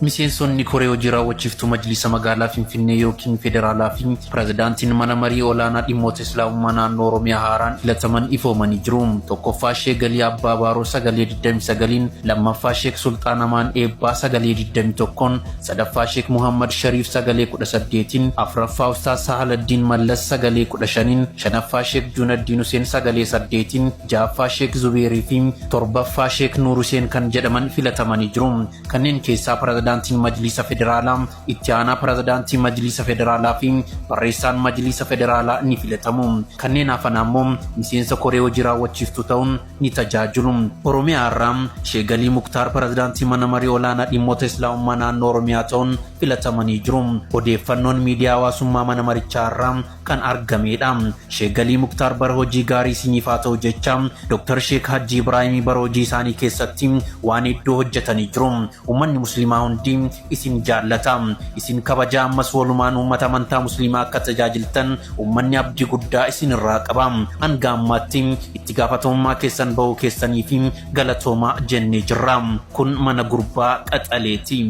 Miseensonni koree hojii raawwachiiftuu Majlisa Magaalaa Finfinnee yookiin Federaalaa fi Pirezidaantiin Mana Marii Olaanaa Dhimmoota Islaamummaa Naannoo Oromiyaa haaraan filataman ifoomanii jiru. Tokkoffaa Sheek Galii Abbaa Baaroo sagalee 29n, lammaffaa Sheek Sulxaan Amaan Eebbaa sagalee 21n, sadaffaa Sheek Muhammad Shariif sagalee 18n, afraffaa Ustaaz Sahaladdiin Mallas sagalee 15n, shanaffaa Sheek Juunaddiin Huseen sagalee 8n, ja'affaa Sheek Zubeerii fi torbaffaa Sheek Nuur Huseen kan jedhaman filatamanii jiru. Kanneen keessaa Pirezidaantiin Majliisa Federaalaa, Itti aanaa Pirezidaantii Majliisa Federaalaa fi Barreessaan Majliisa Federaalaa ni filatamu. Kanneen hafan ammoo miseensa koree hojii raawwachiiftuu ta'uun ni tajaajilu. Oromiyaa irraa Sheek Galii Muktaar Pirezidaantii Mana Marii Olaanaa Dhimmoota Islaamummaa Naannoo Oromiyaa ta'uun filatamanii jiru. Odeeffannoon miidiyaa hawaasummaa mana marichaa irraa kan argameedha. Sheek Galii Muktaar bara hojii gaarii isiniif haa ta'u jecha Dr. Sheek Hajji Ibraahimii bara hojii isaanii keessatti waan hedduu hojjetanii jiru. Uummanni musliimaa hundi isin jaallata. Isin kabaja ammas walumaan uummata amantaa musliimaa akka tajaajiltan uummanni abdii guddaa isin irraa qaba. Hanga ammaatti itti gaafatamummaa keessan bahuu keessanii fi galatoomaa jennee jirra. Kun mana gurbaa qaxaleeti.